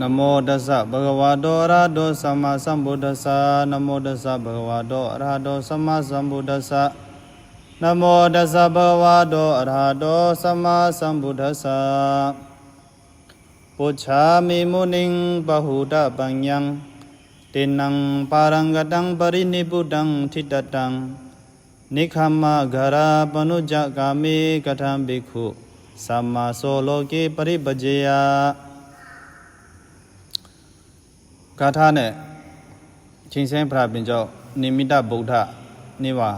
ນະໂມຕັດສະ ພະຄະວະໂຕ ອະລະຫະໂຕ ສຳມາສຳພຸດທັດສະ ນະໂມຕັດສະ ພະຄະວະໂຕ ອະລະຫະໂຕ ສຳມາສຳພຸດທັດສະ ນະໂມຕັດສະ ພະຄະວະໂຕ ອະລະຫະໂຕ ສຳມາສຳພຸດທັດສະ Pucchāmi muniṃ pahutapaññaṃ, tiṇṇaṃ pāraṃ gaṭaṃ parinibbutaṃ diṭṭhaṭṭhaṃ, nekkhamma gārā panuccagāmi, kathaṃ bhikkhu sammā so loke paripajjeyya. ກາຖາແນະ ເຄັງແສງພະເປັນເຈົ້າ ນິມິດຕະບຸດທະນິວາ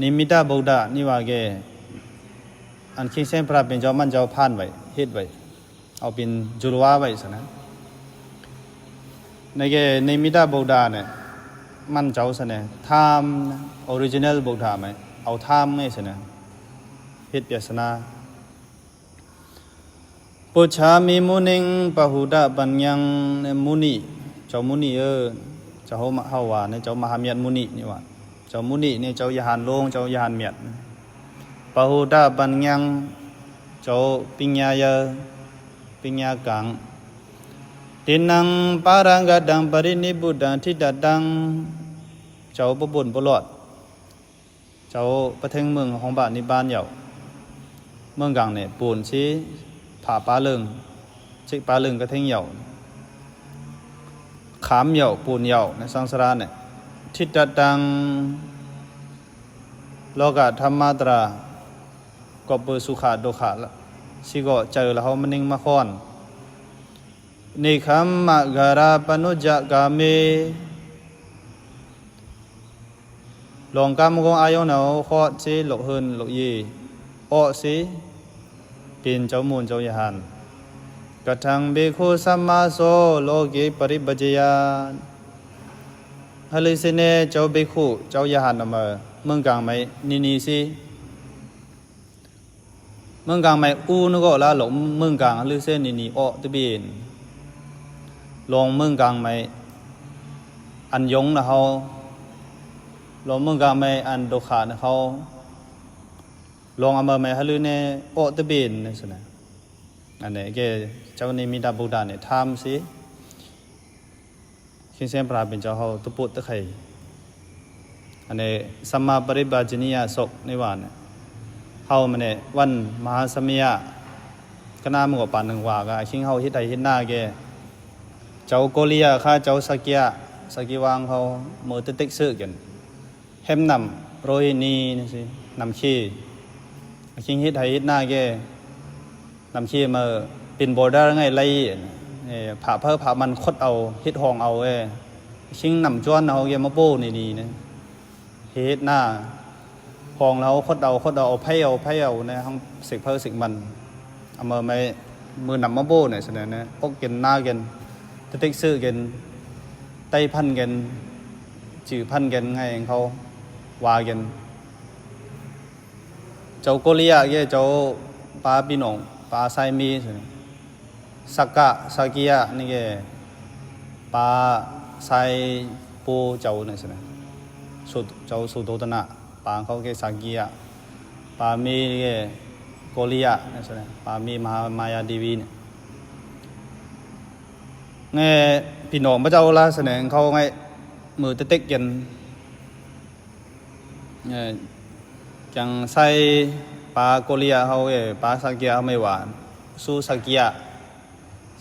ນິມິດຕະບຸດທະນິວາແກ່ ອັນເຄັງແສງພະເປັນເຈົ້າ ມັນເຈົ້າຜ່ານໄວ້ ເຮັດໄວ້ ເອົາເປັນຈຸລະວາໄວ້ຊັ້ນນະ ໃນແກ່ນິມິດຕະບຸດທະແນະ ມັນເຈົ້າຊັ້ນນະ ທາມ original ບຸດທະໄໝ ເອົາທາມໄງຊັ້ນນະ ເຮັດວຽກສະນາ Pucchāmi muniṃ pahutapaññaṃ, ມຸນີ ເຈົ້າມຸນີເອີ ເຈົ້າເຮົາ ເຮົາວ່ານະ ເຈົ້າມະຫາມຽດມຸນີນີ້ວ່າ ເຈົ້າມຸນີນີ້ ເຈົ້າຍະຫານໂລງ ເຈົ້າຍະຫານມຽດ Pahutapaññaṃ ເຈົ້າປັນຍາໃຫຍ່ ປັນຍາກາງ Tiṇṇaṃ pāraṃ gaṭaṃ parinibbutaṃ diṭṭhaṭṭhaṃ ເຈົ້າບໍ່ພົ້ນບໍ່ລອດ ເຈົ້າໄປເຖິງເມືອງຂອງພະນິບພານເຍົາ ເມືອງກາງນີ້ປູນສີ ຜ້າປາເລິງ ຊິກປາເລິງກະເທັງເຍົາ ຂາມເຍົາ ປູນເຍົາ ໃນສັງສາລານີ້ diṭṭhaṭṭhaṃ lokadhammattara ກໍເປີດສຸຂະໂດຂະ ຊິກໍເຈີລະເຮົາມານິງມາຄອນ Nekkhamma gārā panuccagāmi ລອງກຳກົງອາຍຸນາວຄອດຊີ ຫຼົກເຫີນຫຼົກເຢ ເອາະຊີ ເປັນເຈົ້າມູນເຈົ້າຍະຫານ Kathaṃ bhikkhu sammā so loke paripajjeyya ຫະລືຊິແນ່ ເຈົ້າບິກຂຸ ເຈົ້າຍະຫານອຳມາ ເມືອງກາງໄໝ ນີນີຊີ ເມືອງກາງໄໝອູນະກໍລະ ຫຼົງເມືອງກາງ ຫຼືເສນນີນີ ເອາະຕະເບນ ລົງເມືອງກາງໄໝ ອັນຍົງນະເຮົາ ລົງເມືອງກາງໄໝ ອັນໂດຂານະເຮົາ ລົງອຳເມີໄໝ ຫະລືແນ່ ເອາະຕະເບນ ນັ້ນຊັ້ນນະ ອັນນີ້ແກ່ເຈົ້ານິມິດຕະບຸດທະນີ້ ຖາມຊິ ເຄງແສງພະເປັນເຈົ້າເຮົາ ຕະປຸດຕະໄຄ ອັນນີ້ ສຳມາປະລິບາຈະນີຍະສົກນິວານ ເຮົາມາໃນວັນມະຫາສະມະຍະ ກະນາມກໍປານໜຶ່ງວ່າ ກະເຄງເຮົາເຮັດໄຮ່ເຮັດນາແກ່ ເຈົ້າໂກລິຍະ ຂ້າເຈົ້າສັກກິຍະ ສັກກິວັງເຮົາ ເມີຕະເຕັກເຊກັນ ແຮມນ້ຳໂຣຫິນີ ນີ້ຊິ ນ້ຳເຄ ເຄງເຮັດໄຮ່ເຮັດນາແກ່ ນ້ຳເຄມາເປັນບໍເດີໄງໄລ່ ເອີ ພະເພີພະມັນຂົດເອົາ ເຮັດຮ່ອງເອົາ ເອີ ຊິງນ້ຳຈວນເຮົາແກ່ມາໂປ້ນີ້ນີ້ນະ ເຮັດນາ ຮ່ອງເຮົາຂົດເອົາ ຂົດເອົາ ເອົາໄຜເອົາ ໄຜເອົານະ ເຮົາເສກເພີເສກມັນ ເອົາມາໄມ້ ມືນຳມາໂປ້ນີ້ຊັ້ນນະ ອົກເກັນນາເກັນ ຕະເຕັກຊືເກັນ ໄຕ້ພັນເກັນ ຈື່ພັນເກັນ ໄງເຂົາວ່າເກັນ ເຈົ້າໂກລິຍະແກ່ເຈົ້າປາພີ່ນ້ອງ ປາຊາຍມີ ສັກກະ ສັກກິຍະນີ້ແກ່ປາຊາຍປູເຈົ້ານັ້ນຊັ້ນນະ ເຈົ້າສຸໂຕຕະນະ ປາເຂົາແກ່ສັກກິຍະ ປາມີແກ່ໂກລິຍະນັ້ນຊັ້ນນະ ປາມີມະຫາມາຍາດີວີນີ້ ແງ່ພີ່ນ້ອງພະເຈົ້າລະສະແໜງເຂົາໄງ ມືຕະເຕັກກັນ ເອີ ຈັ່ງໃສ່ປາໂກລິຍະເຮົາ ເອີ ປາສັກກິຍະເຮົາໄມ່ຫວານ ຊູສັກກິຍະ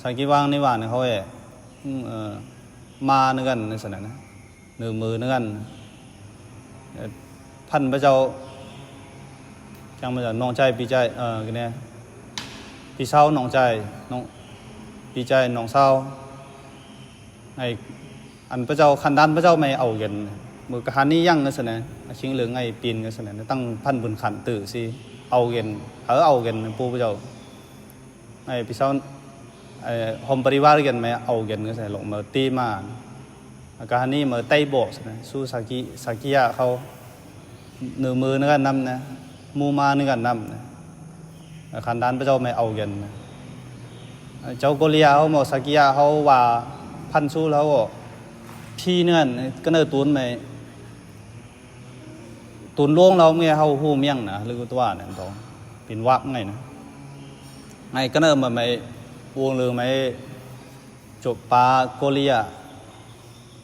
ສັກກິວັງນິຫວານເຮົາ ເອີ ມານຳກັນ ໃນສະນັ້ນນະ ໜຶ່ງມືນຳກັນ ເອີ ພັນພະເຈົ້າ ຈັ່ງມາຈາກນ້ອງໃຈ ພີ່ໃຈ ເອີ ແນ່ ພີ່ສາວ ນ້ອງໃຈ ນ້ອງ ພີ່ໃຈ ນ້ອງສາວ ໃຫ້ ອັນພະເຈົ້າ ຂັນດານພະເຈົ້າໄມ່ເອົາກັນ ມືກະຫານີຍັງກັນຊັ້ນນະ ອາຊິງເຫຼືອງໄງປີນກັນຊັ້ນນະ ຕັ້ງພັນບຸນຂັນຕື້ຊິເອົາກັນ ເອີ ເອົາກັນ ປູພະເຈົ້າ ໃຫ້ພີ່ສາວ ເອີ ໂຮມປະລິວານກັນ ໄມ່ເອົາກັນ ກັນຊັ້ນນະ ລົງມາຕີມາ ກະຫານີມາໄຕ້ບອກຊັ້ນນະ ຊູສັກກິ ສັກກິຍະເຂົາ ໜຶ່ງມືນຳກັນນຳນະ ໝູ່ມານຳກັນນຳນະ ຂັນດານພະເຈົ້າໄມ່ເອົາກັນນະ ເຈົ້າໂກລິຍະເຮົາ ໝໍສັກກິຍະເຮົາວ່າ ພັນຊູລະເຮົາ ພີເນີນ ກະເນີຕູນໄມ້ ຕູນຫຼວງລາວແມ່ເຮົາຮູ້ມຽງນະ ຫຼືຕົວນັ້ນຕອງ ເປັນວັກໄງນະ ໄງກະເນີມາໄມ້ Uống lơ mày chụp pa Korea,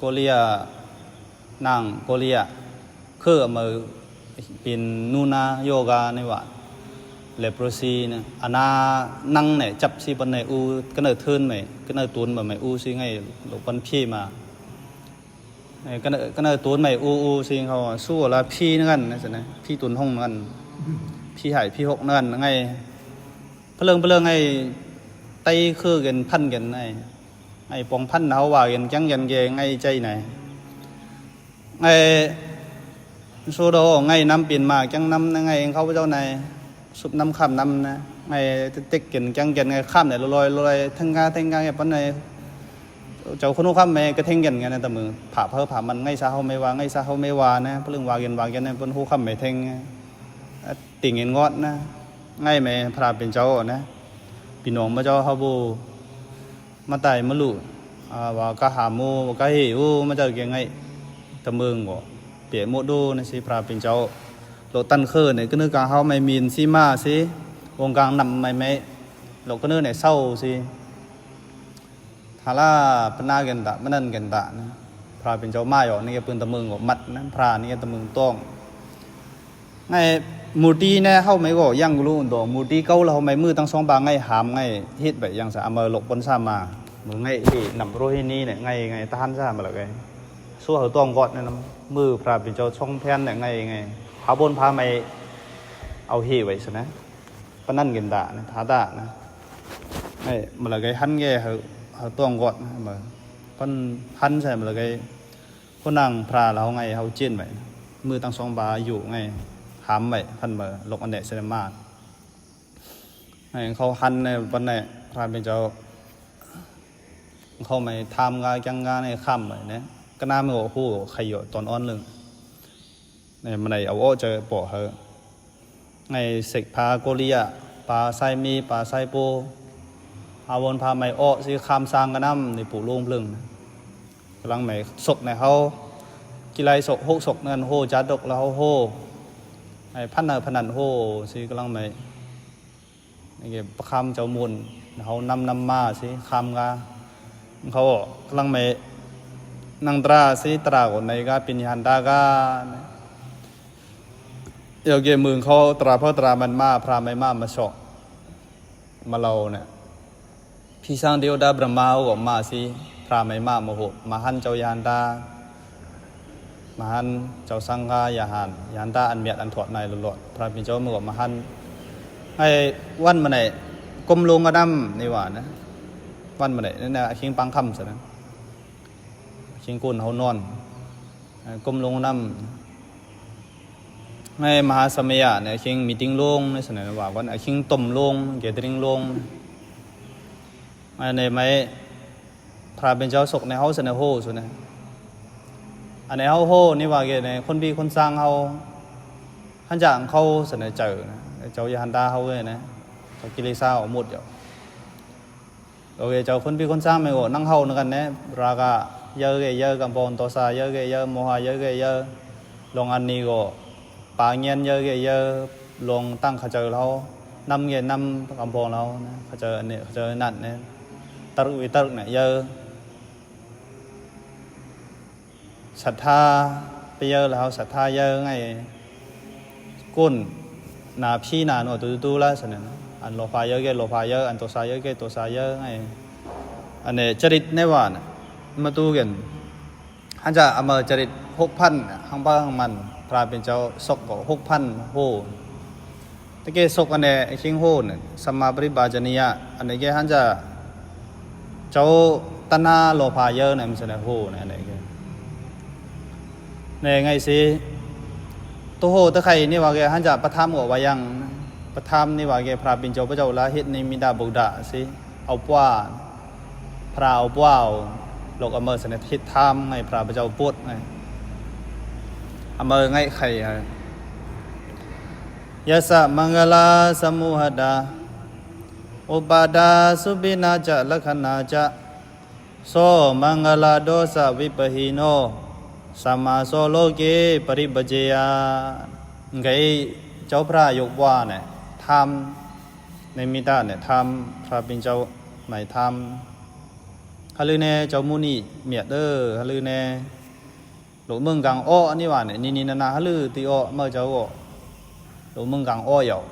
Korea, nang Korea, khơ mơ pin nuna yoga nê wa, leprosy nê, ana nang nê chụp si păn nê u, kơ nơ thơn mày, kơ nơ tuôn mơ mày u si ngay, lô păn phi ma. Ê, kơ nơ, kơ nơ tuôn mày u u si khâu su la phi nơ ngăn nê, phi tuôn hông nơ ngăn, phi hại phi hộc nơ ngăn ngay. Pha lơng pha lơng ngay, tay khơ ghen păn ghen ngay. Ngay pong păn nao wa ghen kiăng ghen ghe ngay chay nê. Ngay, su đô ngay năm pin ma kiăng năm nê ngay khâu châu nê. Sụp năm khăm năm nê. Ngay têk têk ghen kiăng ghen ngay khăm nê lôi lôi lôi thêng ga thêng ga ngay păn nê. Châu khôn khăm mê kơ thêng ghen ngay nê tơ mưng. Phạ phơ phạ măn ngay sa hâu mê wa, ngay sa hâu mê wa nê. Pha lơng wa ghen wa ghen nê păn hô khăm mê thêng. Ơ, tỉnh ghen ngọt nê. Ngay mê phra pin châu nê. Pin nông ma châu hâu bu. Ma tai ma lu, a, wa ka ha mu, wa ka he u, ma jao ke ngai. Tơ mưng go. Pie mo du na si phra pin châu. Lo tan khơ ne, kơ nơ ka hao mai min si ma si. Wong kang năm mai mai. Lo kơ nơ ne sau si. Tha la pna gen ta, ma nan gen ta ne. Phra pin châu ma yo, ni ke pun tơ mưng go mat ne, phra ni ke tơ mưng tong. Ngai, murti ne, hau mai go yang lu do, murti kau la hau mai mư tang song ba ngai ham ngai, hit bai yang sa, ama lok pon sa ma. Mơ ngai hi, năm Rohini ne, ngai, ngai, tahan sa ma la ngai. Su hau tong got ne, năm mư phra pin châu song phen ne, ngai, ngai. Hau bon pha mai, au hi bai sa ne. Panan gen da ne, tha da ne. Ngai, ma la ngai han ngai, hau, hau tong got ne, ma. Pan han sa ma la ngai. Khôn nang phra la hau ngai hau chên bai. Mư tang song ba yu ngai. Ham bai, phan bai, lok an ne sa ne ma. Ngai khau han ne, phan ne, phra pin châu. Khau mai tham ga, kiăng ga ne, kham bai ne. Kơ na me go hu, khai yo, ton on lưng. Ne, ma nai au o chơ po hơ. Ngai sek pha Korea, pa sai mi, pa sai po. Hau bon pha mai o si kham sang kơ năm, ni pu lông plưng. Kơ lăng mai sộc ne hau. Ki lai sộc, hộc sộc nan hô, chát dok la hau hô. Ngai phan nơ phan nan hô, si kơ lăng mai. Ngai ke pa kham châu mun, hau năm năm ma si kham ga. Khau kơ lăng mai năng tra si tra go nai ga pin han ta ga. Yo ke mưng khau tra phơ tra man ma, phra mai ma ma sộc. Ma lau ne. Phi sang Dewata Brahma go ma si, phra mai ma ma hô, ma han châu yan ta. Ma han châu sang ga ya han, yan ta an miat an thuat nai lo lot. Phra pin châu ma go ma han. Ngai wan ma nai, kum lông ga năm ni wa ne. Wan ma nai, ne, ne, khing pang khăm sa ne. Khing kun hau non. Kum lông năm. Ngai ma ha sa me ya ne, khing meeting lông ne, sa ne wa wan, khing tom lông, gathering lông. Ngai ne mai, phra pin châu sộc ne hau sa ne hô, sa ne. An ne hau hô, ni wa ke ne, khôn bi khôn sang hau. Han jang khau sa ne chơ ne, châu ya han ta hau ke ne. Châu ki le sa hau mut yo. Lo ke châu khôn bi khôn sang me go năng hau nơ ngăn ne, ra ga yơ ke yơ, kam pon to sa yơ ke yơ, mo ha yơ ke yơ, long an ni go, pa ngian yơ ke yơ, long tăng kha chơ lau, năm ke năm kam pon lau, ne, kha chơ an ne, kha chơ nan ne, tar ui tar ne yơ. Sat tha, pia yơ la hau sat tha yơ ngai. Kun, na phi na no tu tu la sa ne. An lo pha yơ ke lo pha yơ, an to sa yơ ke to sa yơ ngai. An ne charit ne wa ne. Ma tu gen. Han ja ama charit hok phan, hang ba hang man. Phra pin châu sộc go hok phan hô. Tơ ke sộc an ne khing hô ne, samma paribhajaniya, an ne ke han ja châu tana lo pha yơ ne, msơ ne hô ne, an ne ke. Ne ngai si, tô hô tơ khai ni wa ke han ja pa tham go wa yang, pa tham ni wa ke phra pin châu pa châu la hit ni mi da bok da si, au pua. Phra au pua, lok ama sa ne hit tham ngai phra pa châu put ngai. Ama ngai khai ha. Yassa maṅgalā samūhatthā, upādā subbhinā ca lakkhaṇā ca, so maṅgalā dosa vipahīno, sammā so loke paripajeyya. Ngai châu phra yok wa ne, tham, ne mi ta ne, tham phra pin châu. ໝາຍຖາມ ຫະລືແນ່ ເຈົ້າມູນີມຽດເດີ ຫະລືແນ່ ໂລກເມືອງກາງອໍ້ ອັນນີ້ວ່ານີ້ ນີນີນານາ ຫະລືຕິອໍ້ ເມື່ອເຈົ້າອໍ້ ໂລກເມືອງກາງອໍ້ເຍົາ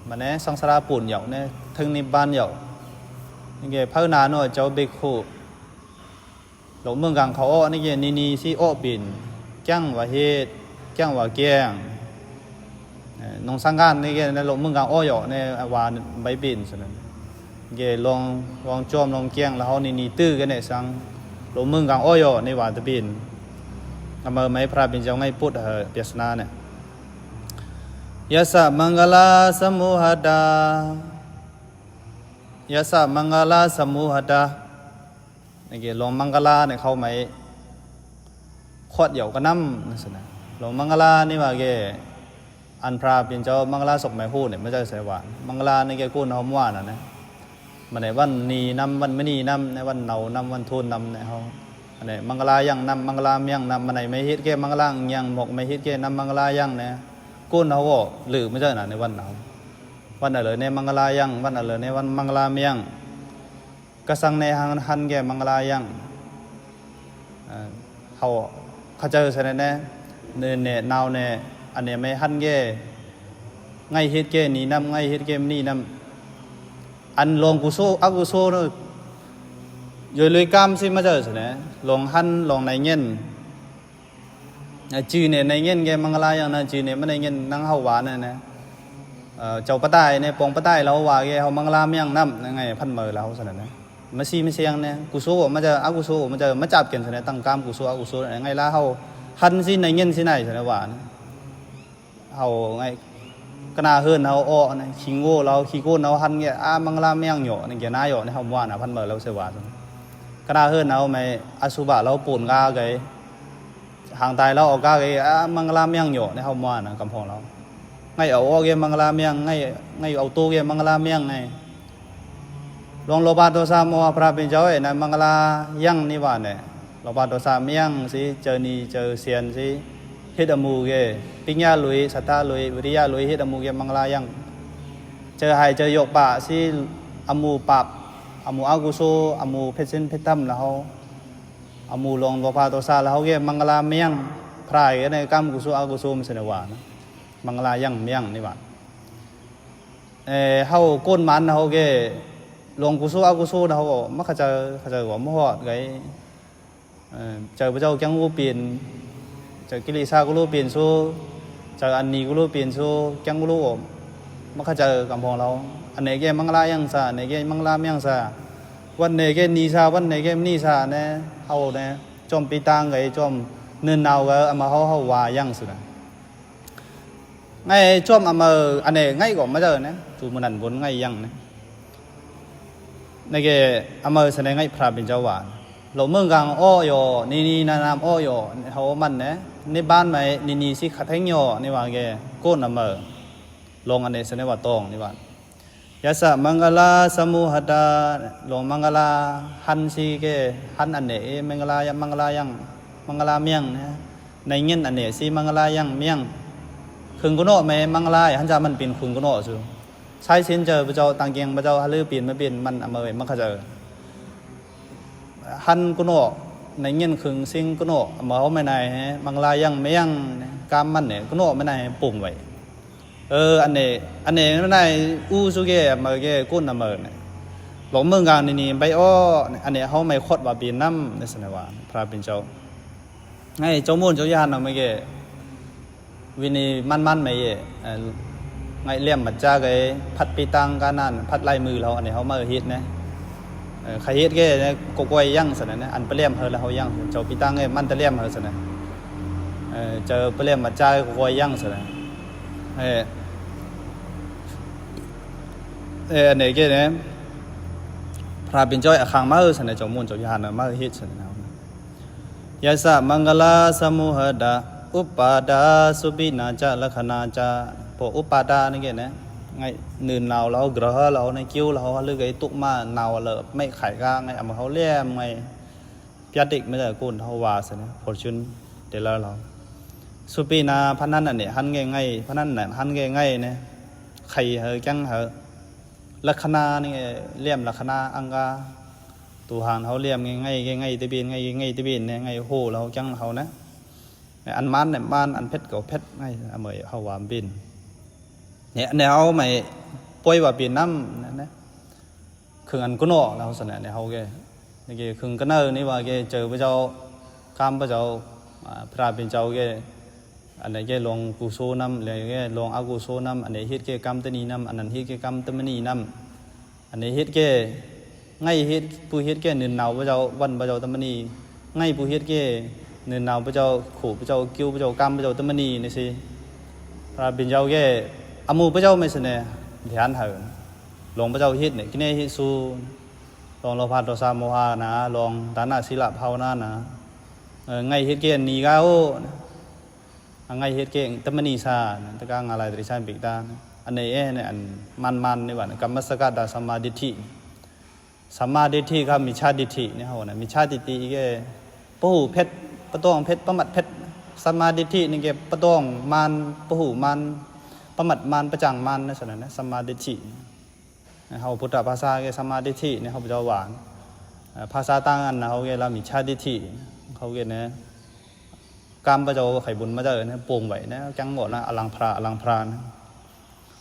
ມາແນ່ ສັງສາລາປູນເຍົາແນ່ ເຖິງນິບບານເຍົາ ນີ້ແກ ເພີນາໂນ ເຈົ້າເບກໂຄ ໂລກເມືອງກາງເຂົາອໍ້ ນີ້ແກ ນີນີຊິອໍ້ປີນ ແກ້ງວ່າເຮັດ ແກ້ງວ່າແກ້ງ ເອີ ນົງສັງການນີ້ແກ ໂລກເມືອງກາງອໍ້ເຍົາ ແນ່ວ່າໃບປີນຊັ້ນ ແກລອງ ລອງຈອມລອງແກ້ງ ລະເຮົານີນີຕື້ກັນແນ່ສັງ ໂລກເມືອງກາງອໍ້ເຍົາ ນີ້ວ່າຕະປີນ ອາມາໄມພະເປັນເຈົ້າໄງປຸດເອີ ປຽສນາແນ່ ຍະສະມັງກະລາສະມຸຫະດາ ຍະສະມັງກະລາສະມຸຫະດາ ນີ້ແກ ລອງມັງກະລາໃນເຂົ້າໄມ ຂອດເຍົາກະນຳ ນັ້ນຊັ້ນນະ ລອງມັງກະລານີ້ວ່າແກ ອັນພະເປັນເຈົ້າມັງກະລາສົບໄມໂຫນີ້ ມາຈາກໃສຫວາ ມັງກະລານີ້ແກ ກູນເຮົາມ່ວນນະ ມາໃນວັນນີນຳ ວັນມະນີນຳ ໃນວັນເນົານຳ ວັນໂທນນຳ ໃນເຮົາ ອັນນີ້ມັງກະລາຍັງນຳ ມັງກະລາມຽງນຳ ມາໃນໄມເຮັດແກ ມັງກະລາຍັງ ໝອກໄມເຮັດແກນຳ ມັງກະລາຍັງແນ່ ກູນເຮົາກໍລືມມາຈາກນະ ໃນວັນເຮົາ ວັນອະເລີແນ່ ມັງກະລາຍັງ ວັນອະເລີແນ່ ວັນມັງກະລາມຽງ ກະສັງແນ່ ຫັນແກ່ມັງກະລາຍັງ ເອີ ເຮົາເຂົ້າໃຈຊັ້ນແນ່ ເນີແນ່ ນາວແນ່ ອັນແນ່ ໄມຫັນແກ່ ໄງເຮັດແກ່ນີ້ນຳ ໄງເຮັດແກ່ນີ້ນຳ ອັນລອງກຸໂສ ອະກຸໂສເນາະ ໂຍຍລຸຍກາມຊິມາເຈີຊັ້ນແນ່ ລອງຫັນ ລອງໄນເງິນ ຈື່ແນ່ ໄນເງິນແກ່ມັງກະລາຍັງນະ ຈື່ແນ່ ມາໄນເງິນ ນັ່ງເຮົາວ່ານັ້ນນະ ເອີ ເຈົ້າປະຕ່າຍແນ່ ປອງປະຕ່າຍລາວວ່າແກ່ເຮົາມັງກະລາມຽງນຳ ນະໄງ ພັນເມີລາວຊັ້ນນະ ມາຊີມາຊຽງແນ່ ກຸໂສມາຈາກ ອະກຸໂສມາຈາກ ມາຈັບກັນຊັ້ນແນ່ ຕັ້ງກາມກຸໂສ ອະກຸໂສ ໄງລາເຮົາຫັນຊິໄນເງິນຊິໄນຊັ້ນນະວ່ານະ ເຮົາໄງ ກະໜ້າເຮີນເຮົາເອາະນະ ຂີ້ໂງ່ລາວ ຂີ້ໂກ້ນເຮົາຫັນແກ່ ອາ ມັງກະລາມຽງເຍາະ ນີ້ແກ່ນາເຍາະ ໃນເຮົາມ່ວນນະ ພັນເມີລາວເສວ່າ ກະໜ້າເຮີນເຮົາໄມ ອະສຸບະລາວໂປນກາໄກ ຫາງຕາຍລາວເອົາກາໄກ ອາ ມັງກະລາມຽງເຍາະ ໃນເຮົາມ່ວນນະ ກຳພອງລາວ ໄງເອົາອອກແກ່ມັງກະລາມຽງ ໄງ ໄງເອົາໂຕແກ່ມັງກະລາມຽງ ໄງ ລອງໂລພະໂທສະໂມຫະ ພະເປັນເຈົ້າເອີຍ ໃນມັງກະລາຍັງນີ້ວ່າແນ່ ໂລພະໂທສະມຽງຊິ ເຈີໜີເຈີສຽນຊິ ເຮັດອະໝູ່ແກ່ ປິງຍາລຸຍ ສັດທາລຸຍ ວິລິຍະລຸຍ ເຮັດອະໝູ່ແກ່ມັງກະລາຍັງ ເຈີຫາຍເຈີຢອກປາຊິ ອະໝູ່ປາບ ອະໝູ່ອະກຸໂສ ອະໝູ່ເພັດສິນເພັດທຳລະເຮົາ ອະໝູ່ລອງໂລພະໂທສະລະເຮົາແກ່ມັງກະລາມຽງ ພຣາຍກັນໃນກາມກຸໂສອະກຸໂສ ມັນຊິໄດ້ວ່ານະ ມັງກະລາຍັງມຽງນີ້ວ່າ ເອີ ເຮົາໂກນໝານເຮົາແກ່ ລອງກຸໂສອະກຸໂສນະ ເຮົາກໍມາເຂົ້າໃຈ ເຂົ້າໃຈວ່າມາຮອດໄກ ເອີ ເຈີພະເຈົ້າແກ່ງໂລເປັນ ເຈີກິລິສາກຸໂລເປັນໂຊ ເຈີອັນນີກຸໂລເປັນໂຊ ແກ່ງໂລ ມາເຂົ້າໃຈກຳພອງລາວ ອັນໃດແກ່ມັງກະລາຍັງສາ ອັນໃດແກ່ມັງກະລາມຽງສາ ວັນໃດແກ່ນີສາ ວັນໃດແກ່ມະນີສາແນ່ ເຮົາແນ່ ຈອມປີຕາງໄກ ຈອມເນີນນາວໄກ ອາມາເຮົາ ເຮົາວ່າຍັງສຸນະ ໄງຈວມອາເມີ ອັນເນ ໄງກໍມາເຈີນະ ຕູມື້ນັ້ນບົນໄງຍັງນະ ໃນແກອາເມີສະແນໄງພຣະເປັນເຈົ້າວ່າ ໂລເມືອງກາງອໍ້ຢໍ ນີນີນານາມອໍ້ຢໍ ເຮົາມັນນະ ນິບານໄມ ນີນີຊິຂະແທງຍໍ ນີ້ວ່າແກ ໂກນອາເມີ ລອງອັນເນສະແນວ່າຕອງ ນີ້ວ່າ ຍະສະມັງກະລາສະມຸຫະດາ ລອງມັງກະລາ ຫັນຊີເກ ຫັນອັນເນ ມັງກະລາ ມັງກະລາຍັງ ມັງກະລາມຽງນະ ໃນເງິນອັນເນຊີມັງກະລາຍັງມຽງ ເຄິ່ງກຸເນາະແມ່ມັງກະລາ ຫັນຈາມັນເປັນເຄິ່ງກຸເນາະຊູ ຊາຍສິນເຈີພະເຈົ້າ ຕ່າງແກງພະເຈົ້າ ຫະລືປີນມາເປັນມັນອາເມີມັງຄະເຈີ ຫັນກຸເນາະ ໃນເງິນເຄິ່ງສິງກຸເນາະ ອາເມີເຮົາແມ່ນາຍ ມັງກະລາຍັງມຽງ ກາມມັນເນ ກຸເນາະແມ່ນາຍປຸງໄວ້ ເອີ ອັນເນ ອັນເນ ນາຍອູສຸເກ ອາເມີເກ ກຸນອາເມີນະ ຫຼອກເມືອງກາງນີ້ນີ້ ໄບອໍ ອັນເນ ເຮົາໄມຄອດວ່າເປັນນຳ ໃນສະນະວ່າ ພະເປັນເຈົ້າ ໃຫ້ເຈົ້າມູນເຈົ້າຍານເນາະ ເມື່ອກີ້ ວິນີມັນມັນແມ່ເຢ ເອີ ໄງແຫຼມມັດຈາໄກ ພັດປີຕັງການນັ້ນ ພັດລາຍມືເຮົາ ອັນນີ້ເຮົາມາເຮັດນະ ເອີ ໃຄເຮັດແກ່ນະ ກໍກວຍຍັງຊັ້ນນະ ອັນໄປແຫຼມເຮົາລະເຮົາຍັງ ເຈົ້າປີຕັງເອີ ມັນຕະແຫຼມເຮົາຊັ້ນນະ ເອີ ເຈົ້າໄປແຫຼມມັດຈາກໍກວຍຍັງຊັ້ນນະ ເອີ ເອີ ອັນນີ້ແກ່ນະ ພະເປັນເຈົ້າອາຄັງມາເອີ ຊັ້ນນະ ເຈົ້າມູນເຈົ້າຍານມາເຮັດຊັ້ນນະ ຍະສະມັງກະລາສະມຸຫະດາ ອຸປາດາສຸປິນາຈະລັກຂະນາຈະ ພວກອຸປາດານີ້ແກ່ນະ ໄງ ໜືນນາວລາວ ກະເຮົາລາວ ໃນກິວລາວ ຫຼືໄກຕຸກມານາວລະ ໄມ້ໄຂກາໄງ ອຳເຮົາແຫຼມໄງ ປຽດເດັກມາຈາກກຸນເຮົາວ່າຊັ້ນນະ ຟໍຈູນເດລາລາວ ສຸປິນາ ພະນັ້ນອັນນີ້ ຫັນແກ່ໄງ ພະນັ້ນນະ ຫັນແກ່ໄງນະ ໄຂເຮົາ ແກງເຮົາ ລັກຂະນະນີ້ ແຫຼມລັກຂະນະອັງກາ ຕູຫານເຮົາແຫຼມ ໄງ ໄງ ໄງຕະເບນ ໄງ ໄງຕະເບນ ໄງໂຫລາວຈັງເຮົານະ ອັນມານ ມານ ອັນເພັດກໍເພັດ ໄງ ອາເມຍເຮົາວ່າເປັນ ແນວເຮົາໄມປ່ອຍວ່າເປັນນຳ ເຄິ່ງອັນກຸນອລາວສະນະ ໃນເຮົາແກ ເຄິ່ງກະເນີນີ້ວ່າແກເຈີພະເຈົ້າ ກາມພະເຈົ້າ ພະເປັນເຈົ້າແກ ອັນໃດແກລອງກຸໂສນຳ ແລະແກລອງອະກຸໂສນຳ ອັນໃດເຮັດແກກຳຕະໜີນຳ ອັນນັ້ນເຮັດແກກຳຕະມະນີນຳ ອັນໃດເຮັດແກ ໄງເຮັດ ຜູ້ເຮັດແກໜືນໜາວພະເຈົ້າ ວັນພະເຈົ້າຕະມະນີ ໄງຜູ້ເຮັດແກໜືນໜາວພະເຈົ້າ ໂຂພະເຈົ້າ ກິ້ວພະເຈົ້າ ກຳພະເຈົ້າຕະມະນີນີ້ຊິ ພະເປັນເຈົ້າແກ ອະໝູພະເຈົ້າໄມສະແນ ແທນເຮົາ ລອງພະເຈົ້າເຮັດນີ້ ກິເນເຮັດຊູ ລອງໂລພະໂທສະໂມຫະນະ ລອງຕານະສີລະພາວະນານະ ເອີ ໄງເຮັດແກໜີກາໂອ ອາໄງເຮັດເກງຕະມະນີຊາ ຕະກາງາລາຍຕະລິຊານປິກຕາ ອັນນີ້ເອ ອັນມານໆ ນີ້ວ່າ ກຳມະສະກະດາສຳມາດິດຖິ ສຳມາດິດຖິກັບມິດຈາດິດຖິນີ້ເຮົານະ ມິດຈາດິດຖິແກປະຫູເພັດ ປະຕອງເພັດ ປະໝັດເພັດ ສຳມາດິດຖິນີ້ແກປະຕອງມານ ປະຫູມານ ປະໝັດມານ ປະຈັງມານ ນັ້ນຊັ້ນນະ ສຳມາດິດຖິ ເຮົາພຸດທະພາສາແກສຳມາດິດຖິນີ້ເຮົາເຈົ້າວ່າ ພາສາຕ່າງອັນເຮົາແກລະມິດຈາດິດຖິ ເຮົາແກນະ ກາມພະເຈົ້າໄຂບຸນມາເຈີນະ ໂປ່ງໄວ້ນະ ຈັງບໍ່ນະ ອະລັງພະ ອະລັງພະນະ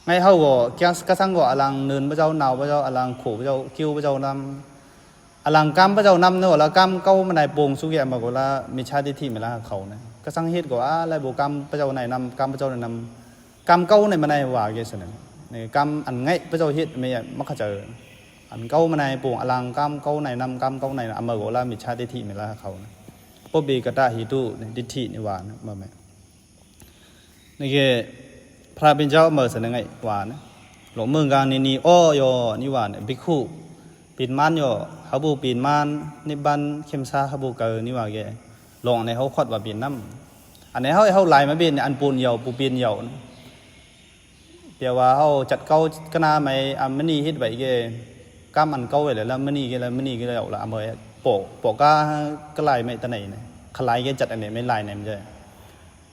ໄງເຮົາກໍກະສັງກໍອະລັງ ເນີນພະເຈົ້າ ນາວພະເຈົ້າ ອະລັງໂຂພະເຈົ້າ ກິ້ວພະເຈົ້ານຳ ອະລັງກຳພະເຈົ້ານຳເນາະ ລະກຳເກົ່າມັນໄດ້ໂປ່ງສຸກແຍະມາກໍລະ ມິດຈາດິດຖິເວລາເຂົານະ ກະສັງເຮັດກໍອາ ລະບໍ່ກຳພະເຈົ້າໃນນຳ ກຳພະເຈົ້າໃນນຳ ກຳເກົ່າໃນມາໃນວ່າແກສະນັ້ນ ກຳອັນໄງພະເຈົ້າເຮັດແມ່ນມັກຂະເຈີ ອັນເກົ່າມາໃນໂປ່ງອະລັງ ກຳເກົ່າໃນນຳ ກຳເກົ່າໃນອາມາກໍລະ ມິດຈາດິດຖິເວລາເຂົານະ ປະເບກະຕະເຫຕຸ ດິດຖິນິວານະ ມາແມ່ ນີ້ແກ ພະເປັນເຈົ້າເມີສະນະໄງວ່ານະ ຫຼວງເມືອງກາງນີນີອໍຍໍນິວານະ ບິກຂຸ ປີນມານຍໍ ເຮົາບໍ່ປີນມານ ນິບບານເຂັມສາ ເຮົາບໍ່ເກີນິວາແກ ລອງໃນເຮົາຄອດວ່າປີນນຳ ອັນໃນເຮົາ ເຮົາລາຍມາເປັນ ອັນປູນຢາວ ປູປີນຢາວ ແປວ່າເຮົາຈັດເກົ່າກະໜາໄມ້ ອາມະນີເຮັດໄວ້ແກ ກຳອັນເກົ່າໄວ້ແລ້ວ ລະມະນີແກ ລະມະນີແກແລ້ວ ລະອາມາໂປະ ໂປະກະ ກະລາຍໄມ້ຕະໄນນະ ຂະລາຍແກຈັດອັນນີ້ໄມ້ລາຍໃນມັນຈະ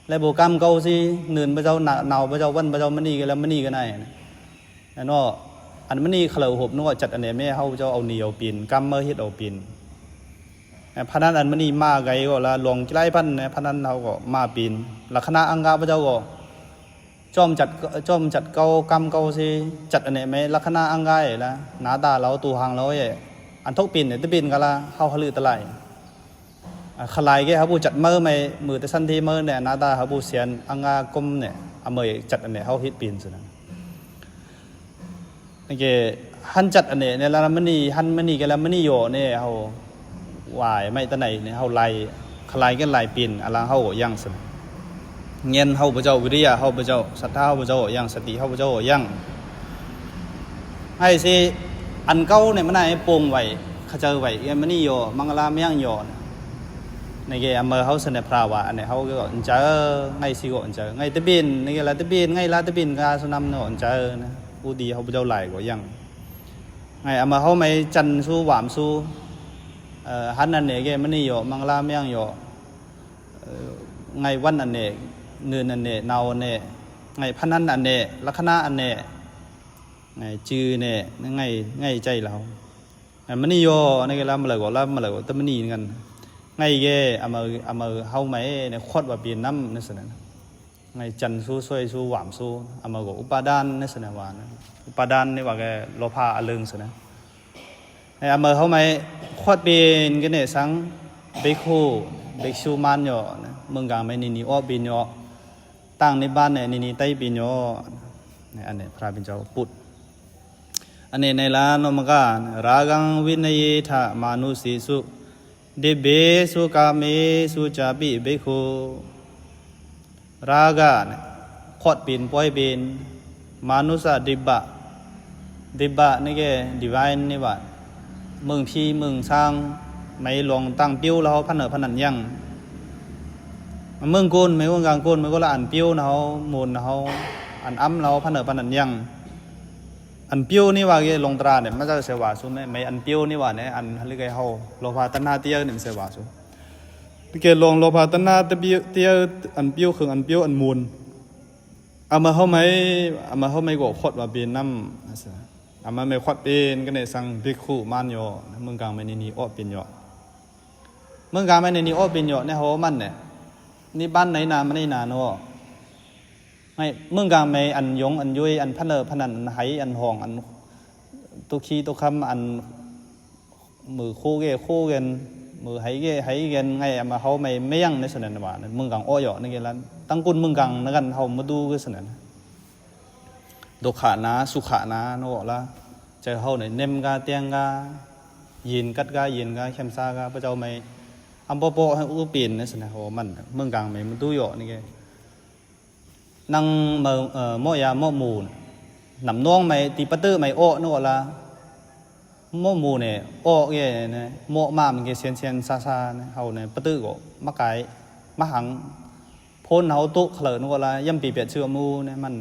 ແລະບໍ່ກຳເກົ່າຊິ ເນີນພະເຈົ້າ ນາວພະເຈົ້າ ວັນພະເຈົ້າ ມະນີກະລະມະນີກະໄນ ແລ້ວເນາະ ອັນມະນີຂະເລີຫົບເນາະ ຈັດອັນນີ້ແມ່ເຮົາເຈົ້າເອົາໜີເອົາປີນ ກຳມາເຮັດເອົາປີນ ພະນັ້ນອັນມະນີມາໄກກໍລະລອງກິໄລພັນ ພະນັ້ນເຮົາກໍມາປີນ ລັກຂະນະອັງກະພະເຈົ້າກໍ ຈອມຈັດ ຈອມຈັດເກົ່າ ກຳເກົ່າຊິ ຈັດອັນນີ້ແມ່ລັກຂະນະອັງກາຍລະ ໜ້າຕາລາວ ຕູຫາງລາວເອ ອັນທົກປີນ ຕະປີນກະລະ ເຮົາຫະລືຕະໄລ ອາ ຂະລາຍແກເຮົາຜູ້ຈັດເມີໃໝ່ ມືແຕ່ສັນທີເມີແນ່ ໜ້າຕາເຮົາຜູ້ສຽນອັງກາກົມແນ່ ອາເມີຈັດອັນນີ້ເຮົາເຮັດປີນຊັ້ນນະ ແກ ຫັ້ນຈັດອັນນີ້ ໃນລະມະນີ ຫັ້ນມະນີແກລະມະນີໂຍນີ້ ເຮົາ ຫວາຍໄມ້ຕະໄນນີ້ ເຮົາໄລ່ ຂະລາຍແກໄລ່ປີນ ອະລາງເຮົາກໍຍັງຊັ້ນ ເງິນເຮົາພະເຈົ້າ ວິລິຍະເຮົາພະເຈົ້າ ສັດທາເຮົາພະເຈົ້າຍັງ ສະຕິເຮົາພະເຈົ້າຍັງ ໄອ້ຊິ ອັນເກົ່ານີ້ມັນໄດ້ໂປ່ງໄວ້ ຂະເຈົ້າໄວ້ ແກມະນີໂຍ ມັງກະລາມະຍັງໂຍ ໃນແກອຳເພີເຮົາສະແນພຣາວາ ອັນນີ້ເຮົາກໍອັນເຈີ ໄງຊິກໍອັນເຈີ ໄງຕະບິນ ໃນແກລາຕະບິນ ໄງລາຕະບິນກາສຸນຳເນາະ ອັນເຈີນະ ອຸດີເຮົາພະເຈົ້າຫຼາຍກໍຍັງ ໄງອຳເພີເຮົາໄມຈັນຊູຫວາມຊູ ເອີ ຫັນອັນນີ້ແກມະນີໂຍ ມັງກະລາມະຍັງໂຍ ເອີ ໄງວັນອັນແນ ເນີນອັນແນ ນາວອັນແນ ໄງພັນຫັນອັນແນ ລັກຂະນະອັນແນ ໄງຈື່ແນ ໄງ ໄງໃຈລາວ ໄງມະນີໂຍ ອັນນີ້ລຳມະເລີກ ລຳມະເລີກ ຕະມະນີກັນ ໄງແກ ອາມາ ອາມາເຮົາໄມ ໃນຄອດວ່າປີນນຳ ໃນສະນັ້ນ ໄງຈັນຊູຊ່ວຍຊູຫວາມຊູ ອາມາກໍອຸປາດານ ໃນສະນັ້ນວ່າ ອຸປາດານນີ້ວ່າແກ ໂລພາອະເລິງສະນະ ໃນອຳເພີເຮົາໄມ ຄວດເປັນກະເນສັງ ເບຄູ ເບຊູມານຍໍ ເມືອງກາງໄມນີນີອອກບິນຍໍ ຕ່າງນິບານແນນີນີໄຕບິນຍໍ ໃນອັນນີ້ພະເປັນເຈົ້າປຸດ ອັນນີ້ໃນລານອມມະການ ຣາກັງວິນະເຍທະມານຸສີສຸ ດິບເບສຸກາເມສຸຈາປິເບຄູ ຣາກະ ຄອດເປັນ ປ່ອຍເປັນ ມານຸສະດິບບະ ດິບບະນີ້ແກ ດີວາຍນີ້ວ່າ ເມືອງຜີເມືອງຊ້າງ ໄມລອງຕັ້ງປິວລະເຮົາພະເນີພະນັນຍັງ ເມືອງໂກນ ໄມເມືອງກາງໂກນ ໄມກໍລະອັນປິວນະເຮົາ ມູນນະເຮົາ ອັນອຳລະເຮົາພະເນີພະນັນຍັງ ອັນປິວນີ້ວ່າແກ ລົງຕະຫຼາດນີ້ ມາຈາກເຊວາສຸ ໄມ ໄມອັນປິວນີ້ວ່າແນ ອັນເລີກໃຫ້ເຮົາ ໂລພາຕັນຫາຕິຢານີ້ ເຊວາສຸ ແກລອງໂລພາຕັນຫາຕິຢາ ອັນປິວເຄື່ອງ ອັນປິວ ອັນມູນ ອາມາເຮົາໄມ ອາມາເຮົາໄມກໍຄອດວ່າເປັນນຳ ອາຊະ ອາມາແມ່ຂອດເປັນກະເນສັງ ພິກຂຸມານໂຍ ເມືອງກາງແມ່ນິນີອອກເປັນໂຍ ເມືອງກາງແມ່ນິນີອອກເປັນໂຍ ໃນເຮົາມັນແນ ນິບານໃນນາມະນິນາໂນ ໃນເມືອງກາງແມ່ອັນຍົງອັນຍຸຍ ອັນພະເນີພະນັນ ອັນໄຫອັນຫອງ ອັນຕຸຄີຕຸຄຳ ອັນ ມືໂຄເກໂຄເກັນ ມືໄຫເກໄຫເກັນ ໄງອາມາເຮົາໄມ່ແມ່ຍັງໃນສະນັ້ນວ່າ ເມືອງກາງອອກໂຍ ໃນເກລະ ຕັ້ງກຸນເມືອງກາງນະກັນ ເຮົາມາດູຄືສະນັ້ນ ດຸກຂະນາ ສຸຂະນາ ເນາະລະ ໃຈເຮົານີ້ເນັມກາ ແຕງກາ ຍິນກັດກາ ຍິນກາ ແຄມຊາກາ ພະເຈົ້າໄມ ອຳປະເປາະໃຫ້ອຸເປັນ ໃນສະນະ ໂອ ມັນ ເມືອງກາງໄມ ມັນຕຸຢອກນີ້ແກ ນັ່ງເໝີ ເອີ ເໝາະຢາເໝາະໝູ່ ນຳນ້ອງໄມ ຕີປະເຕີໄມ ເອາະ ເນາະລະ ເໝາະໝູ່ນີ້ ເອາະແກ ເໝາະມາ ມັນແກ ຊຽນຊຽນຊາຊາ ເຮົານີ້ ປະເຕີກໍມາກາຍ ມາຫັງ ໂພນເຮົາໂຕະຂະເລີນກໍລະ ຢ້ຳປີແປດເຊື່ອໝູ່ນີ້ ມັນ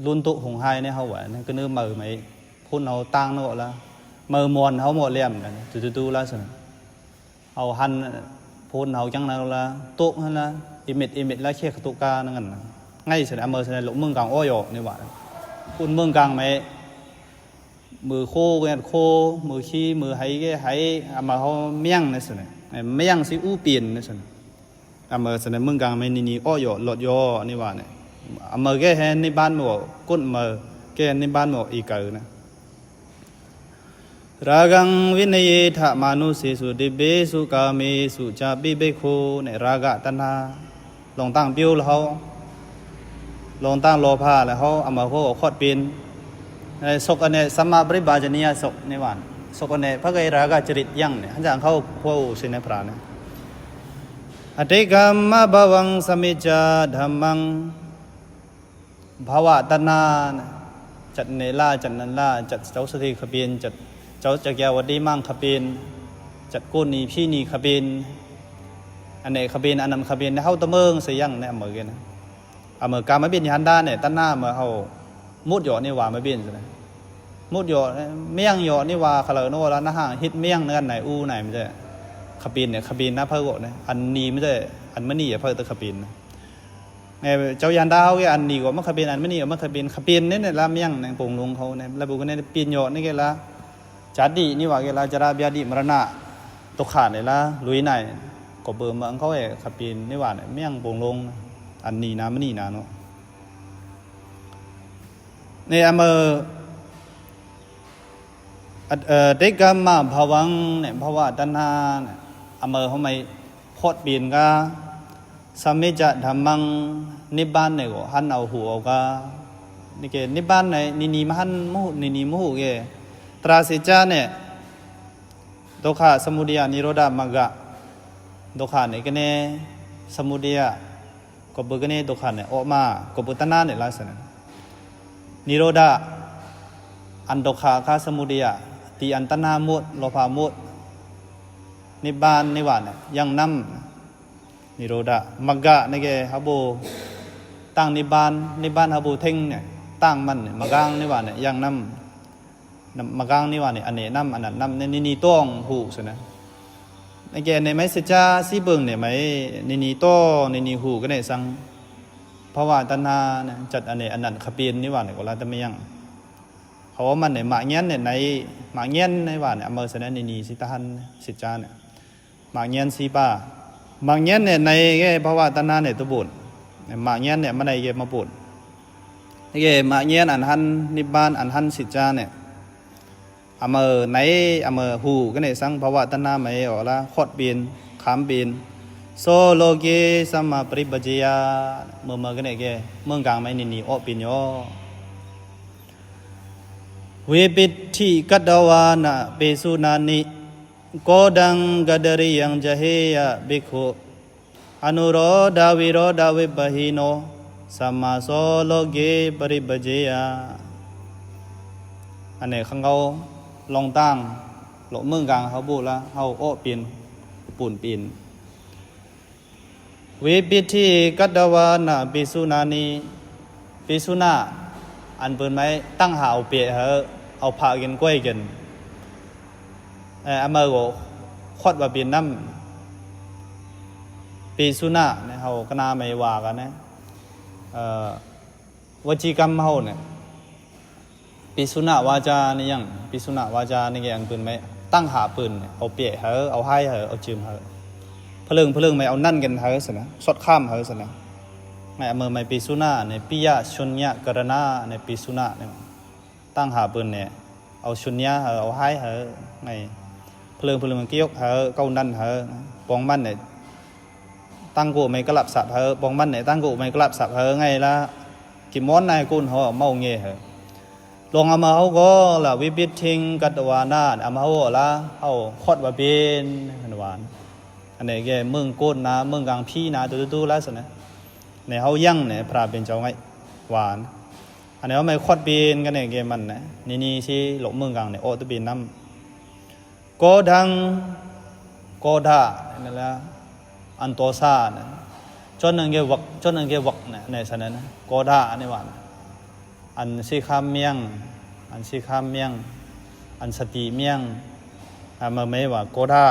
ລຸນໂຕະຫົງຫາຍໃນເຮົາວ່າ ກະເນີເໝີໄໝ ໂພນເຮົາຕ່າງນະກໍລະ ເໝີມອນເຮົາໝໍ້ແຫຼມ ຕູໆລະຊັ້ນ ເຮົາຫັນໂພນເຮົາຈັ່ງນັ້ນລະ ໂຕະຫັ້ນລະ ອີເມັດອີເມັດລະ ເຄກະຕຸກາ ນັ້ນ ໄງຊັ້ນ ອາເໝີຊັ້ນ ໂລກເມືອງກາງ ໂອຢອ ນີ້ວ່າ ຄຸນເມືອງກາງໄໝ ມືໂຄແກໂຄ ມືຄີ ມືໄຫແກໄຫ ອາມາເຮົາມຽງ ນັ້ນຊັ້ນ ມຽງຊິອູ່ປີນ ນັ້ນຊັ້ນ ອາເໝີສະແນເມືອງກາງໄມ ນິນີ ເອາະ ເຍາະ ຫຼອດ ຍໍ ນິວານະ ອາເໝີແກແຮນິບານ ບໍ່ ກົນເໝີແກນິບານ ບໍ່ ອີການະ ຣາກັງ ວິນະເຍທະ ມານຸເສສຸ ດິບເບສຸ ກາເມສຸ ຈາປິ ເບກຂູ ໃນ ຣາກະ ຕັນຫາ ຫຼວງຕາງປິວລະເຮົາ ຫຼວງຕາງລໍພາລະເຮົາ ອາເໝີໂຄກໍຂອດເປັນ ໃນສົກອັນເນ ສຳມາປະລິບາຈະນີຍະສົກ ໃນວານ ສົກອັນເນ ພະໄກຣາກະຈະລິດຍັງເນ ຫັ້ນຈັ່ງເຮົາໂຄເສນພະລານະ ອະຕິກຳມະພະວັງ ສະມິດຈາທຳມັງ ພະວະຕັນຫາ ຈັດເນລາ ຈັດນັນລາ ຈັດເຈົ້າສະຖິຂະເປັນ ຈັດເຈົ້າຈັກກະຍາວັດດີມັງຂະເປັນ ຈັດໂກນນີພີນີຂະເປັນ ອັນເນຂະເປັນ ອັນນັ້ນຂະເປັນ ເຮົາຕະເມີງສະຍັງໃນອາເມີເກນ ອາເມີກາມະເປັນຍານດາເນ ຕັນຫາເມື່ອເຮົາໝົດເຍາະນິວາມາເປັນສະນະ ໝົດເຍາະ ມຽງເຍາະນິວາຄະເລີໂນລະນະຫາງ ເຮັດມຽງເນີນໃນອູໃນມັນຈະຂະເປັນເນ ຂະເປັນນະເພີກເນ ອັນນີມັນຈະ ອັນມະນີເພີກຕະຂະເປັນນະ ເຈົ້າຍານດາເຮົາ ອັນນີ້ກໍມັນຂະເປັນ ອັນມະນີ້ກໍມັນຂະເປັນ ຂະເປັນເນ ລະມຽງໃນປົງລຸງເຮົາເນ ລະບຸກເນ ປິນຍອດໃນເກລາ ຈາຕິນິວາເກລາ ຈະລາບຽດິມະລະນະ ຕົກຂາດໃນລະ ລຸຍໃນ ກໍເບີມາເຂົາເອ ຂະເປັນນິວານ ມຽງປົງລຸງ ອັນນີ້ນະ ມະນີ້ນະເນາະ ໃນອາເມີ ອະ ເອີ ເຕກຳມະພະວັງ ເນ ພະວະຕັນຫາ ອາເມີເຮົາໄມ ພອດປີນກາ ສະເມຈະທຳມັງ ນິບບານໃນກໍຫັນເອົາຫູເອົາກາ ນີ້ເກ ນິບບານໃນ ນິນີມະຫັນ ມະຫຸ ນິນີມະຫຸເກ ຕຣາສິດຈາເນ ໂຕຄະ ສະມຸດດະຍະ ນິໂຣດະ ມັກກະ ໂຕຄະເນກະເນ ສະມຸດດະຍະ ກໍເບີກະເນໂຕຄະເນ ອອກມາ ກໍເບີຕັນຫາເນ ລະສະນະ ນິໂຣດະ ອັນໂຕຄະຄາສະມຸດດະຍະ ຕີອັນຕັນຫາໝົດ ໂລພະໝົດ ນິບບານ ນິວານ ຍັງນຳ ນິໂຣດະ ມັກກະ ໃນແກ່ເຮົາບໍ່ ຕັ້ງນິບບານ ນິບບານເຮົາບໍ່ເທັງເນ ຕັ້ງມັນ ມັກກະ ນິວານ ຍັງນຳ ນຳ ມັກກະ ນິວານ ອັນເນນຳ ອັນນັ້ນນຳ ໃນ ນິນີຕ້ອງຫູສະນະ ໃນແກ່ໃນໄມເສຈາ ສີເບິ່ງໃນໄມ ນິນີຕ້ອງ ນິນີຫູກະເນສັງ ພະວະຕັນຫາ ຈັດອັນເນ ອັນນັ້ນຂະເປັນ ນິວານ ກໍລະຕະມະຍັງ ເຮົາວ່າມັນໃນ ມະຍຽນໃນ ມະຍຽນໃນວ່າ ອາເມີສະນະ ນິນີ ສິຕະຫັນ ສິດຈານະ ມະຍຽນສີປາ ມະຍຽນໃນແກ່ພະວະຕັນຫາໃນຕະບຸນ ມະຍຽນໃນມະໄນແກ່ມະປຸນ ແກ່ມະຍຽນອັນຫັນ ນິບບານອັນຫັນ ສິດຈານະ ອາເມີໃນ ອາເມີຫູກະເນສັງ ພະວະຕັນຫາໄມ ອອລະ ຂອດເປັນ ຂາມເປັນ ໂສໂລເກ ສະມະປະລິບປະເຈຍະ ເມືອ ເມືອກະເນແກ່ ເມືອງກາງໄມ ນິນີ ອອກເປັນຍອ ວິປິດຖິກັດຕະວານະ ເປສຸນານິ ໂກດັງກະດະຣິຍັງຈະເຫຍະ ພິກຂຸ ອະນຸໂຣດາວິໂຣດາວິປະຫິໂນ ສະມາໂສໂລເກປະລິບປະເຈຍະ ອັນນີ້ຄັນເຮົາລອງຕັ້ງ ໂລກເມືອງກາງເຮົາບູລະ ເຮົາເອາະເປັນ ປູນເປັນ ວິປິດຖິກັດຕະວານະ ປິສຸນານິ ປິສຸນາ ອັນເພິ່ນໄມ້ຕັ້ງຫາເອົາເປະເຮີ ເອົາພະກິນກ້ວຍກິນ ເອີ ອາເມີກໍຄວັດວ່າເປັນນ້ຳ ປິສຸນາ ເຮົາກະນາໄມ້ວ່າກັນນະ ເອີ ວະຈີກຳເຮົານີ້ ເປ ປິສຸນະວາຈານີ້ຫຍັງ? ປິສຸນະວາຈານີ້ແກອັນປືນໄມ້ ຕັ້ງຫາປືນ ເອົາເປະເຮົາ ເອົາຮ້າຍເຮົາ ເອົາຈືມເຮົາ ພະເລິງພະເລິງໄມ້ ເອົານັ່ນກັນເຮົາຊັ້ນນະ ຊອດຂ້າມເຮົາຊັ້ນນະ. ໄມ້ອາເມີໄມ້ປິສຸນະນີ້ ປິຍະສຸນຍະກະລະນະນີ້ ປິສຸນະນີ້ ຕັ້ງຫາປືນນີ້ ເອົາສຸນຍະເຮົາ ເອົາຮ້າຍເຮົາ ໄມ້ພະເລິງພະເລິງກິຍົກເຮົາ ເກົານັ່ນເຮົາ ປອງມັນນີ້ ຕັ້ງໂກໄມ້ກະລັບສັບເຮົາ ປອງມັນນີ້ ຕັ້ງໂກໄມ້ກະລັບສັບເຮົາ ໄງລະ ກິມອນນາຍກຸນເຮົາ ເມົາເງເຮົາ ລອງອາມາເຮົາກໍລະ ວິປິດທິງກັດຕະວານາ ອາມາເຮົາລະ ເຮົາຄອດວ່າເປັນ ເພິ່ນວ່າ ອັນນີ້ແກເມືອງໂກນນາ ເມືອງກາງພີນາ ຕູໆລະຊັ້ນນະ ໃນເຮົາຍັງໃນພະເປັນເຈົ້າໄງວ່າ ອັນນີ້ເຮົາໄມ້ຄອດເປັນກັນນີ້ແກມັນນະ ນີ້ນີ້ຊິໂລກເມືອງກາງນີ້ອອກຕະເປັນນຳ ໂກດັງ ໂກດາ ນັ້ນລະ ອັນໂຕຊານະ ຈອນໜຶ່ງແກວັກ ຈອນໜຶ່ງແກວັກນະ ໃນສະນັ້ນນະ ໂກດານີ້ວ່າ ອັນສີຄາມຽງ ອັນສີຄາມຽງ ອັນສະຕິມຽງ ອາມາໄມ້ວ່າໂກດາ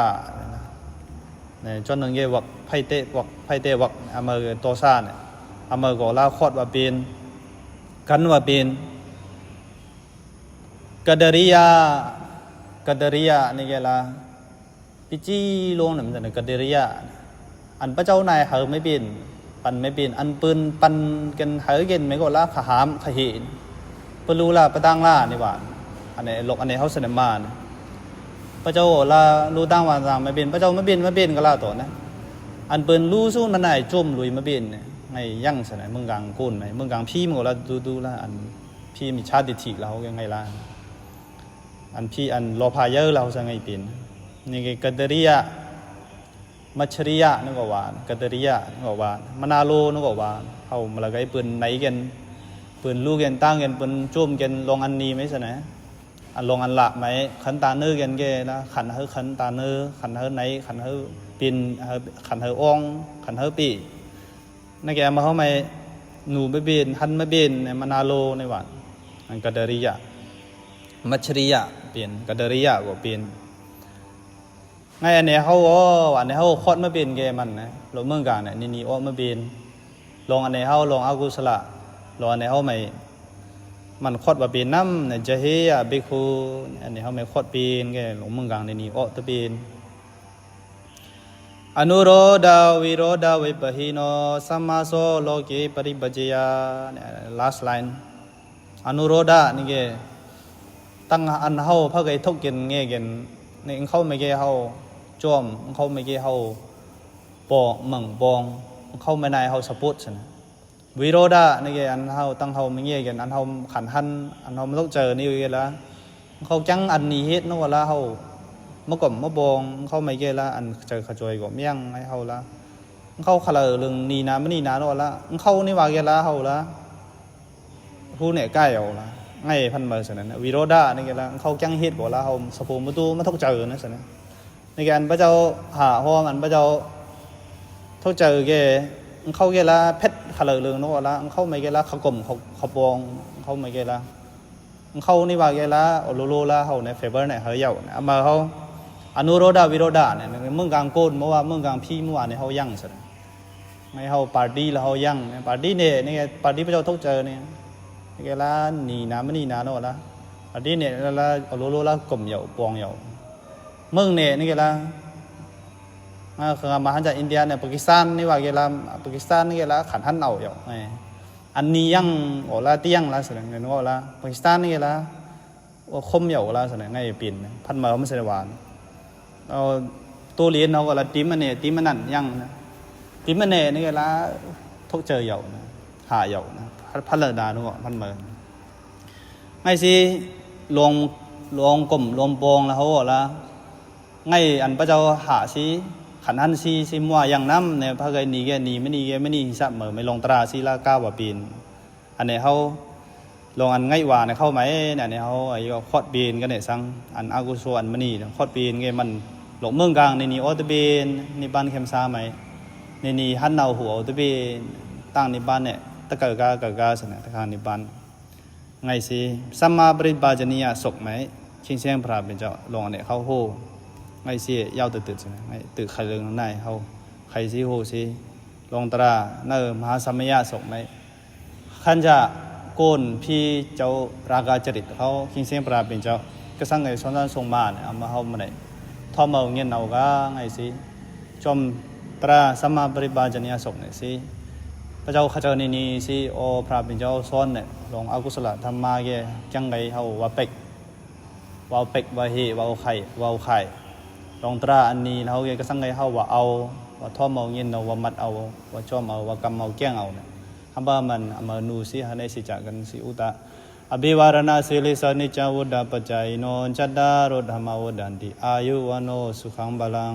ໃນຈອນໜຶ່ງແກວັກ ໄພເຕະວັກ ໄພເຕະວັກ ອາມາໂຕຊານະ ອາມາກໍລາຄອດວ່າເປັນ ກັນວ່າເປັນ ກະດະຣິຍະ ກະດະຣິຍະນີ້ແກລະ ປິຈີລົງນຳກັນກະດະຣິຍະ ອັນພະເຈົ້ານາຍເຮົາໄມ້ເປັນ ປັນໄມ້ເປັນ ອັນປືນປັນກັນເຮົາເກັນໄມ້ກໍລາຂະຫາມຂະເຫນ ປະລູລາປະຕັງລານິວານ ອັນນີ້ລົກອັນນີ້ເຮົາສະເໜີມານະ ພະເຈົ້າລາລູຕ່າງວານຕ່າງໄມ້ເປັນ ພະເຈົ້າໄມ້ເປັນ ໄມ້ເປັນກໍລາໂຕນະ ອັນເປັນລູສູນມານາຍໂຈມລຸຍໄມ້ເປັນ ໄງຍັງສະນະ ເມືອງກາງໂກນໄມ້ ເມືອງກາງພີມັນກໍລາດູໆລາ ອັນພີມິດສາທິດຖິລາວເຮົາກໍໄງລາ ອັນພີອັນລໍພາເຢີລາວສະໄງເປັນ ນີ້ກະດະລິຍະ ມັດຊະລິຍະ ນີ້ກໍວ່າ ກະດະລິຍະ ນີ້ກໍວ່າ ມະນາໂລ ນີ້ກໍວ່າ ເຮົາມາລະໄກປືນໄນກັນ ປືນລູກັນຕ່າງກັນ ປືນໂຈມກັນ ລອງອັນນີ້ໄໝສະນະ ອັນລອງອັນລະໄໝ ຄັນຕາເນີກັນແກລະ ຄັນເຮີ ຄັນຕາເນີ ຄັນເຮີໄນ ຄັນເຮີປິນ ຄັນເຮີອອງ ຄັນເຮີປີ ນະແກມາເຮົາໄໝ ໜູມາເບັນ ຫັນມາເບັນ ມະນາໂລ ໃນຫວານ ອັນກະດະລິຍະ ມັດຊະລິຍະ ເປັນ ກະດະລິຍະກໍເປັນ ໃນອັນໃດເຮົາ ອັນໃດເຮົາຄອດມາເປັນແກ່ມັນນະ ໂລກເມືອງກາງນະ ນີ້ ນີ້ອອກມາເປັນ ລອງອັນໃດເຮົາ ລອງອະກຸສະລະ ລອງອັນໃດເຮົາໄໝ ມັນຄອດວ່າເປັນນຳ ໃນຈະເຮຍະ ບິກຂຸ ອັນໃດເຮົາໄໝຄອດເປັນແກ່ ໂລກເມືອງກາງ ນີ້ ນີ້ອອກຕະເປັນ ອະນຸໂຣດາ ວິໂຣດາ ວິປະຫິໂນ ສະມາໂສ ໂລເກ ປະລິປັດຈະຍາ last line ອະນຸໂຣດາ ນີ້ແກ ຕັ້ງອັນເຮົາພະໄກທົກກັນແງ່ກັນ ນີ້ເຂົ້າມາແກ່ເຮົາ ຈອມ ເຂົ້າມາແກ່ເຮົາ ປອງ ມັງປອງ ເຂົ້າມາໃນເຮົາສະໂປດຊັ້ນນະ ວິໂຣດາ ນີ້ແກ ອັນເຮົາ ຕັ້ງເຮົາມາແງ່ກັນ ອັນເຮົາຂັນຫັນ ອັນເຮົາມາຕົກໃຈນີ້ແກ່ລະ ເຂົາຈັ່ງອັນນີ້ເຮັດເນາະວ່າລະ ເຮົາມາກອມມາບອງ ເຂົາໄມແກ່ລະ ອັນໃຈຂະຈອຍກໍມຽງໃຫ້ເຮົາລະ ເຂົາຂະເລີເລື່ອງນີ້ນາມານີ້ນາເນາະວ່າລະ ເຂົານີ້ວ່າແກ່ລະ ເຮົາລະ ຜູ້ແນກາຍເອົາລະ ໄງພັນເມີສະນັ້ນ ວິໂຣດາ ນີ້ແກ່ລະ ເຂົາຈັ່ງເຮັດບໍ່ລະ ເຮົາສະໂພມະຕູມາຕົກໃຈນະສະນັ້ນ ໃນການພະເຈົ້າຫາຫ້ອງ ອັນພະເຈົ້າເຂົ້າໃຈແກ່ ເຂົ້າແກ່ລະ ເພັດຂະເລີເລື່ອງນອກລະ ເຂົ້າໄມແກ່ລະ ຂະກົມ ຂະ ຂະປອງ ເຂົ້າໄມແກ່ລະ ເຂົ້ານິວາແກ່ລະ ໂອໂລໂລລະ ເຮົາໃນເຟເບີໃນເຮົາເຍົາ ອາມາເຮົາ ອະນຸໂຣດາ ວິໂຣດາ ໃນເມືອງກາງໂກນ ເມື່ອວ່າເມືອງກາງພີ ເມື່ອວານໃນເຮົາຍັງສະ ໃນເຮົາປາຕີລະເຮົາຍັງ ປາຕີເນ ໃນປາຕີພະເຈົ້າຕົກໃຈນີ້ ແກ່ລະ ນີ້ນາມານີ້ນາໂນລະ ປາຕີເນລະ ໂອໂລໂລລະ ກົມເຍົາ ປອງເຍົາ ເມືອງເນ ນີ້ແກລະ ມາ ມາຫັນຈາກອິນເດຍເນ ປາກິສຖານນີ້ວ່າແກລະ ປາກິສຖານນີ້ແກລະ ຂັນຫັນເອົາເຍົາ ອັນນີ້ຍັງ ໂອລະ ຕຽງລະ ສະແດງເຫັນວ່າລະ ປາກິສຖານນີ້ແກລະ ໂອ ຄົມເຍົາລະ ສະແດງໃຫ້ປິ່ນ ພັນມາເຮົາມັນສະໄດ້ຫວານ ເອົາໂຕລຽນເຮົາກໍລະ ຕິມມະເນ ຕິມມະນັ້ນຍັງ ຕິມມະເນນີ້ແກລະ ທົກເຈີເຍົາ ຫາເຍົາ ພັນລະດານຸ ພັນມາ ໃຫ້ຊິລວງ ລວງກົມລວມປອງລະເຮົາລະ ໃນອັນພະເຈົ້າຫາຊີ ຂັນຫັນຊີ ຊິມົວຢ່າງນຳ ໃນພະໄກນີແກນີ ມະນີແກມະນີ ສະເໝີ ໄມລອງຕຣາ ສີລາກາວະປີນ ອັນໃດເຮົາລອງອັນໄງວາໃນເຂົ້າໃໝ ອັນໃດເຮົາອາຍຸຄອດເບນກັນແນສັງ ອັນອາກຸໂສອັນມະນີ ຄອດເບນແກມັນ ໂລກເມືອງກາງ ໃນນີອອຕະເບນ ນິບານເຂັມສາໃໝ ໃນນີຫັນເນົາຫົວອອຕະເບນ ຕັ້ງນິບານແນ ຕະເກີກາ ເກີກາ ສະນະ ຕະຄາງນິບານ ໄງຊີ ສຳມາປະລິບາຈະນີຍະສົກໄໝ ຊິງແສງພະເປັນເຈົ້າ ລອງອັນໃດເຂົ້າໂຮ ໄງຊີ ຍາວຕຶດໆ ໄງຕຶກໄຄເລິງນາຍເຮົາ ໄຄຊີໂຮຊີ ລອງຕະລາ ເນີ ມະຫາສະມະຍະສົກໄໝ ຄັນຈະ ໂກນຜີເຈົ້າຣາກະຈະລິດເຮົາ ຄິງເຊງພະລາເປັນເຈົ້າ ກະສັງໄກສອນສານສົ່ງມາເນຍ ເອົາມາເຮົາມາໄດ້ ທອມເອົາເງິນເອົາກາໄງຊິ ຈອມຕຣາສຳມາປະລິບາຈະນີຍະສົງເນຍຊິ ພະເຈົ້າເຂົາເຈົ້ານີ້ນີ້ຊິ ໂອພະລາເປັນເຈົ້າສອນເນຍ ລອງອະກຸສະລະທຳມາແກ່ຈັງໄກເຮົາວ່າເປັກ ເວົ້າເປັກວ່າເຮ ເວົ້າໄຂ່ ເວົ້າໄຂ່ ລອງຕຣາອັນນີ້ເຮົາແກ່ກະສັງໄກເຮົາວ່າເອົາ ວ່າທອມເອົາເງິນເອົາ ວ່າມັດເອົາ ວ່າຈອມເອົາ ວ່າກຳເອົາ ແກ່ງເອົາເນຍ ຫຳບາມັນອາມານູຊິ ຫະເນຊິຈະກັນຊິອຸຕະ ອະພິວາທະນະສີລິສະ ນິດຈັງວຸດທາປະຈາຍິໂນ ຈັດຕາໂຣ ທຳມາ ວັດທັນຕິ ອາຍຸ ວັນໂນ ສຸຂັງ ພະລັງ.